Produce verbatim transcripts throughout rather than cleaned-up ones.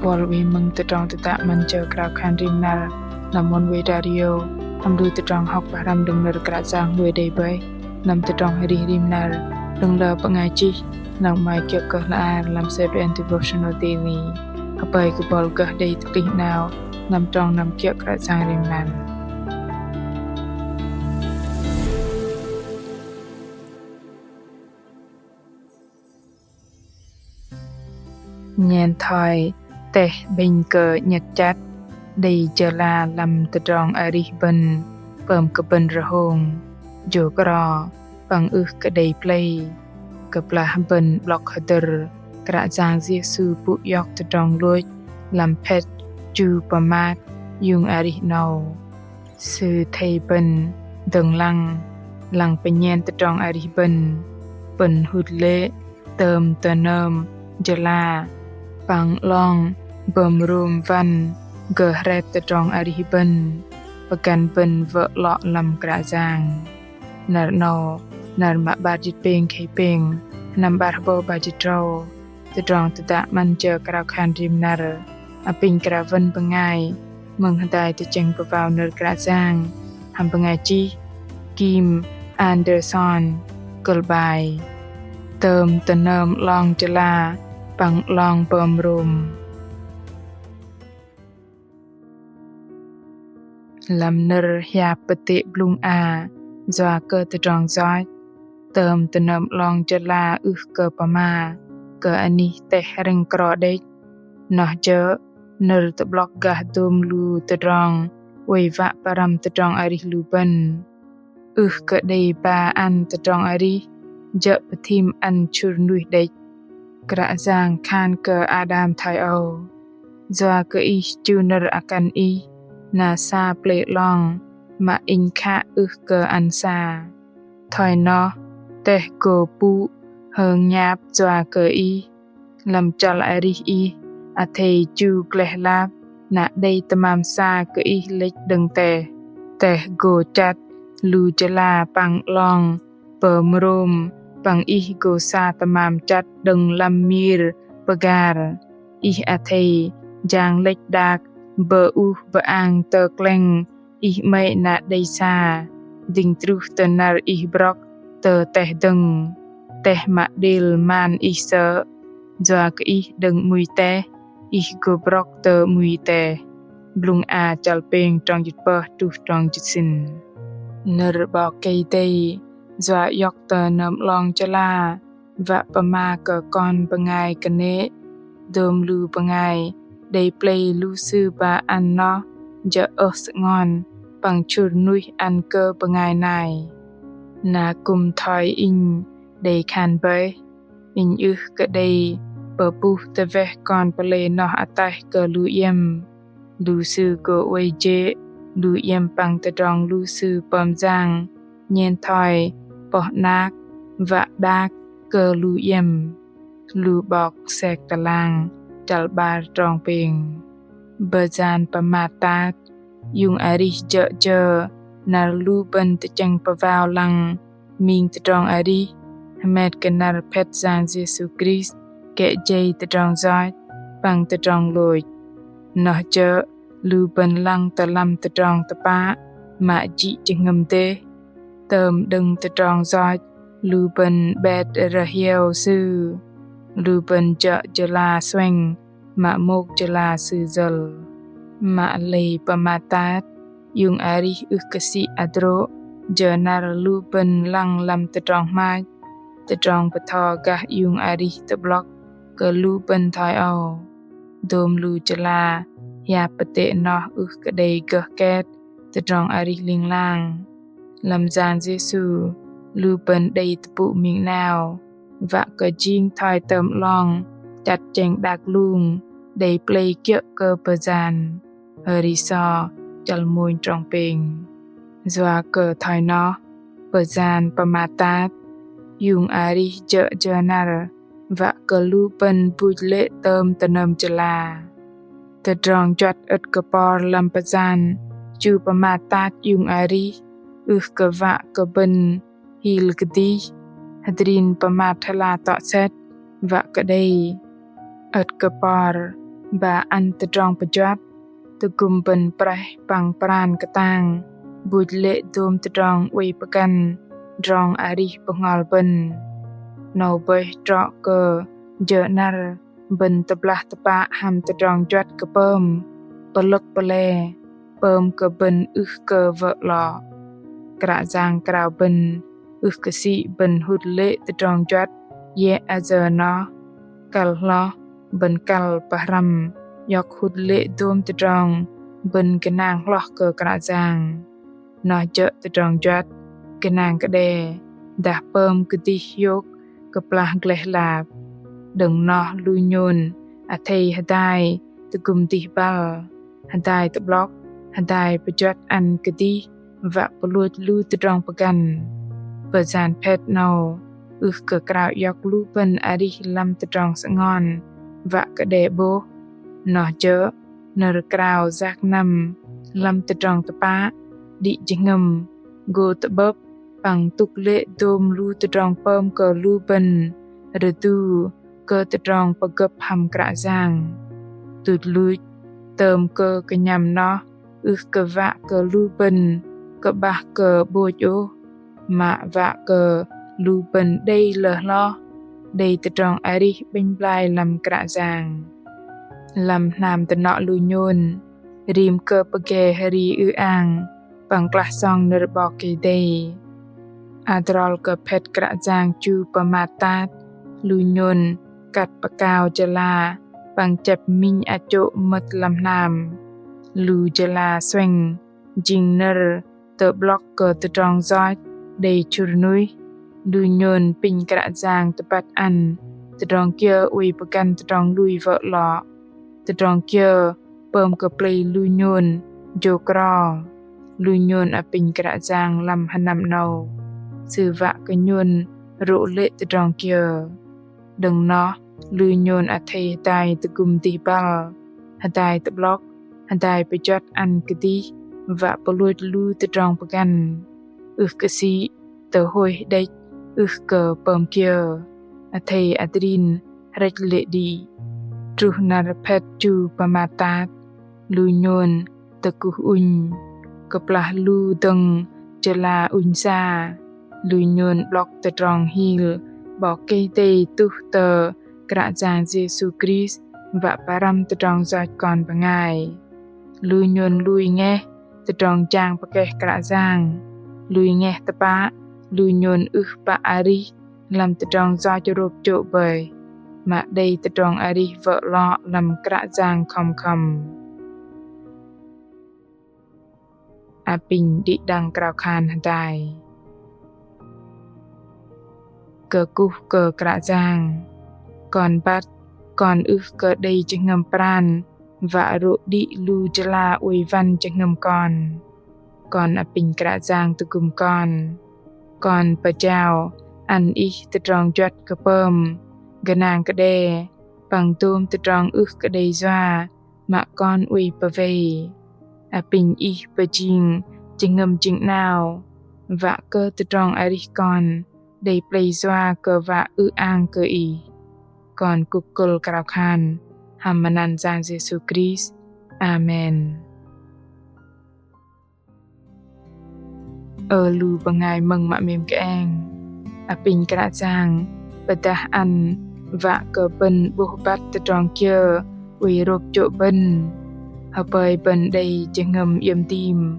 Bol wei mơ̆ng tơdrong tơdă 'Măn jơ krao khan rim năr lăm Oneway Radio, hăm lu tơdrong hŏk pơhrăm đơ̆ng nơ̆r Kră Yang oei đei bơih lăm tơdrong arih rim năr, đơ̆ng lơ bơngai chih lăng 'mơ̆i kiơ̆ kơ hla ar lăm CBN Devotional Daily. Hơpơi kơ bol gơh đei tơplih 'nao lăm trong năm kiơ̆ Kră Yang rim năr. Nhen thoi teh 'bĕnh kơ 'nhơt chăt, đei jơla lăm tơdrong arih bơ̆n pơm kơ bơ̆n rơhông, jô̆ kro păng ưh kơ đei plei. Kơplah bơ̆n 'blŏk hơdơ̆r Kră Yang Yêsu pŭ iŏk tơdrong lôch lăm phĕt chu pơmat iung arih 'nâu. Sư athei bơ̆n dơ̆ng lăng, lăng pơnhen tơdrong arih bơ̆n, pơ̆n hŭt lê̆ tơm tơnơm jơla păng 'long bơm rôm wăn gơh hret tơdrong arih bơ̆n, pơgăn bơ̆n wơ̆ 'lŏ lăm Kră Yang. Năr 'nâu, năr mă 'bar jĭt pêng khei pêng, sơnăm 'bar hơbâu 'bar jĭt tơdrâu. Tơdrong tơdă 'Măn jơ krao khan rim năr apinh krao wăn bơngai mơ̆ng hơdai tơchĕng pơwao nơ̆r Kră Yang hăm bơngai chih Kim Anderson, kơ̆l 'bai: Tơm tơnơm 'long jơla păng 'long bơm rôm. Lăm nơ̆r hiap pơtê̆ blŭng a yua kơ tơdrong yoch, tơm tơnơm 'long jơla ưh kơ pơma kơ anih teh rĕng kro đĕch. Noh jơ̆ nơ̆r tơ'blŏk gah dôm lu tơdrong oei wă pơrăm tơdrong arih lu bơ̆n. Ưh kơ đei ba ăn tơdrong arih jơ̆ pơthim ăn chŭr nuih đĕch. Kră Yang khan kơ Ađam thoi âu: Yua kơ ih chu nơ̆r akăn ih, na sa plei 'long mă Inh khă ưh kơ ăn sa. Thoi noh, teh gô pŭ hơng nhap yua kơ ih. Lăm chăl arih ih athei chu gleh lap, na đei tơmam sa kơ ih lĕch đơ̆ng teh. Teh gô chăt lu jơla păng 'long bơm rôm, păng ih gô sa tơmam chăt đơ̆ng lăm mir pơgar. Ih athei jang lĕch đak bơ-uh bơ-ang tơ klĕng ih 'mơ̆i na đei sa, dĭng truh tơ năr ih brŏk tơ teh dơ̆ng. Teh mă đêl man ih sơ̆, yua kơ ih đơ̆ng 'mui teh, ih gô brŏk tơ 'mui teh. Blŭng a chăl pêng trong jĭt pơh truh trong jĭt sĭn. Nơ̆r 'Bok Kei-Dei yua iŏk tơnơm 'long jơla wă pơma kơ kon bơngai kơnê̆, dôm lu bơngai đei plei lu sư ba ăn noh jơ̆ ơh sơngon păng chŭr nuih ăn kơ bơngai nai. Na kư̆m thoi inh đei khan bơih, inh ưh kơ đei pơpuh tơweh kon pơlei noh ataih kơ lu iĕm. Lu sư gô oei jê̆ lu iĕm păng tơdrong lu sư pơm yang nhen thoi poh 'nak wă đak kơ lu iĕm. Lu 'Bok Sek Tơlang chăl 'bar trong pêng. Bơyan pơmat tat, iung arih jơ̆ jơ năr lu bơ̆n tơchĕng pơwao lăng ming tơdrong arih, hơmet kơ năr phet Yang Yêsu Krist kĕ jei tơdrong yoch păng tơdrong lôch. Noh jơ̆ lu bơ̆n lăng tơ lăm tơdrong tơpă mă jĭ jơhngơ̆m dêh. Tơm đơ̆ng tơdrong yoch lu bơ̆n 'bet rơhieo Sư. Lu bơ̆n jơ̆ jơla sueng mă môk jơla Sư yơ̆l. Mă lei pơmat tat, iung arih ưh kơ sĭ hơdrô̆ jơ năr lu bơ̆n lăng lăm tơdrong hmach. Tơdrong bơtho gah iung arih tơ'blŏk kơ lu bơ̆n thoi âu: dôm lu jơla hiap pơtê̆ noh ưh kơ đei gơh ket tơdrong arih ling lang. Lăm Yang Yêsu, lu bơ̆n đei tơpŭ ming 'nao wă kơ jing thoi tơm 'long chăt chĕng đak lung đei plei kiơ̆ kơ bơyan. Hơri So chăl mônh trong pêng. Yua kơ thoi noh, bơyan pơmat tat, iung arih jơ̆ jơ năr wă kơ lu bơ̆n buch lê̆ tơm tơnơm jơla. Tơdrong juăt ơ̆t kơ por lăm bơyan chu pơmat tat iung arih ưh kơ wă kơ bơ̆n hil kơdih, hơdrin pơmat hơla tŏ sĕt wă kơ đei. Ơ̆t kơ por ba ăn tơdrong pơjuăt, tơgŭm bơ̆n prĕh păng pran kơtang, buch lê̆ dôm tơdrong oei pơgăn tơdrong arih bơhngol bơ̆n. 'Nâu bơih trŏ kơ jơ 'năr bơ̆n tơblah tơpă hăm tơdrong juăt kơ pơm, pơlơ̆k pơlê, pơm kơ bơ̆n ưh kơ wơ̆ 'lŏ. Kră Yang krao bơ̆n ưh kơ sĭ bơ̆n hŭt lê̆ tơdrong juăt yĕ ayơ noh, kăl hloh bơ̆n kăl pơhrăm iŏk hŭt lê̆ dôm tơdrong bơ̆n gơnang hloh kơ Kră Yang. Noh jơ̆ tơdrong juăt, gơnang kơ đe, dah pơm kơdih hiôk kơplah gleh lap. Đơ̆ng noh lu nhôn athei hơdai tơgŭm dih băl, hơdai tơ'blŏk, hơdai pơjuăt ăn kơdih wă pơlôch lu tơdrong pơgăn. Pơyan phĕt 'nâu ưh kơ krao iŏk lu bơ̆n arih lăm tơdrong sơngon wă kơ đe 'bôh. Noh jơ̆ nơ̆r krao yak năm lăm tơdrong tơpă, đĭ jơhngơ̆m, gô tơ'bơ̆p păng tŭk lê̆ dôm lu tơdrong pơm kơ lu bơ̆n rơdu kơ tơdrong pơgơ̆p hăm Kră Yang. Tuch luch tơm kơ kơnhăm noh ưh kơ wă kơ lu bơ̆n kơ'bah kơ 'bôch ôh, mă wă kơ lu bơ̆n đei lơ hloh, đei tơdrong arih 'bĕnh blai lăm Kră Yang. Lăm hnam dơnŏ lu nhôn, rim kơ pơgê hơri ư-ang păng klah sŏng nơ̆r 'Bok Kei-Dei. Adrol kơ phĕt Kră Yang chu pơmat tat, lu nhôn kăt pơkao jơla păng chĕp minh achô̆ mơ̆t lăm hnam. Lu jơla suêng jing nơ̆r tơ'blŏk kơ tơdrong yoch đei chŭr nuih. Lu nhôn apinh Kră Yang tơbăt ăn tơdrong kiơ oei pơgăn tơdrong lui wơ̆ 'lŏ. Tơdrong kiơ pơm kơ plei lu nhôn jôk ro. Lu nhôn apinh Kră Yang lăm hơnăm 'nâu, Sư wă kơ nhôn rô̆ lê̆ tơdrong kiơ. Đơ̆ng noh lu nhôn athei hơdai tơgŭm dih băl, hơdai tơ'blŏk, hơdai pơjuăt ăn kơdih wă pơlôch lu tơdrong pơgăn. Ưh kơ sĭ tơhôih đĕch ưh kơ pơm kiơ, athei adrin hrĕch lê̆ đĭ. Truh năr phĕt chu pơmat tat, lu nhôn tơkuh ŭnh. Kơplah lu dơ̆ng jơla ŭnh sa, lu nhôn 'blŏk tơdrong hil 'Bok Kei-Dei tuh tơ Kră Yang Yêsu Krist wă pơrăm tơdrong yoch kon bơngai. Lu nhôn lui ngeh tơdrong jang pơkeh Kră Yang, lui ngeh tơpă lu nhôn ưh pă arih lăm tơdrong yoch rôp chô̆ bơih, mă đei tơdrong arih wơ̆ 'lŏ lăm Kră Yang khŏm khŏm. Apinh đĭ đăng krao khan hơdai. Kơkuh kơ Kră Yang, kon băt kon ưh kơ đei jơhngơ̆m pran wă rô̆ đĭ lu jơla oei wăn jơhngơ̆m kon. Kon apinh Kră Yang tơgŭm kon. Kon pơjao ăn ih tơdrong juăt kơ pơm, gơnang kơ đe, păng dôm tơdrong ưh kơ đei yua mă kon oei pơwei. Apinh ih pơjing jơhngơ̆m jing 'nao, wă kơ tơdrong arih kon đei plei yua kơ wă ư-ang kơ ih. Kon kŭk kơ̆l krao khan hăm măt anăn Yang Yêsu Krist. Amen. Ơ lu bơngai mơ̆ng mă 'mêm kơeng, apinh Kră Yang pơdah ăn wă kơ bơ̆n 'bôh băt tơdrong kiơ oei rôp chô̆ bơ̆n. Hơpơi bơ̆n đei jơhngơ̆m iĕm dim,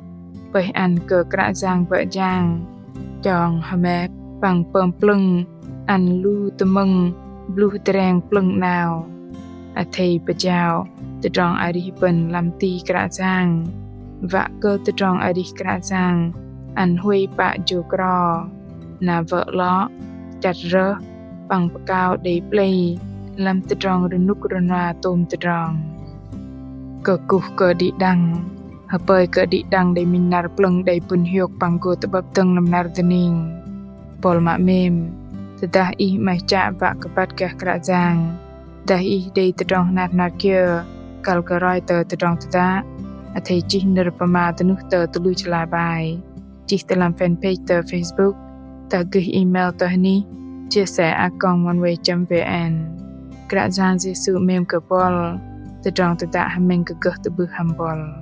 pơih ăn kơ Kră Yang bơ̆ jang chong hơmet păng pơm plơ̆ng ăn lu tơmơ̆ng bluh dreng plơ̆ng 'nao. Athei pơjao tơdrong arih bơ̆n lăm ti Kră Yang, wă kơ tơdrong arih Kră Yang ăn huay pă jôk ro, na wơ̆ 'lŏ, chăt rơh păng pơkao đei plei lăm tơdrong rơnŭk rơnua tôm tơdrong. Kơkuh kơ đĭ đăng, hơpơi kơ đĭ đăng đei minh năr plơ̆ng đei pŭn hiôk păng gô tơ'bơ̆p dơ̆ng lăm năr dơning. Bol mă 'mêm, tơdah ih 'maih chă wă kơ băt gah Kră Yang, dah ih đei tơdrong hnar hnar kiơ kăl kơ roi tơ tơdrong tơdă, athei chih nơ̆r pơma dơnuh tơ tơluch hla bơar, chih tơ lăm fanpage tơ Facebook, dah gơih email tơ hơnih chia sẻ a còng oneway chấm vn. Kră Yang Yêsu 'mêm kơ bol. tơdrong tơdă hơmĕng kơ gơh tơ'bưh hăm bol.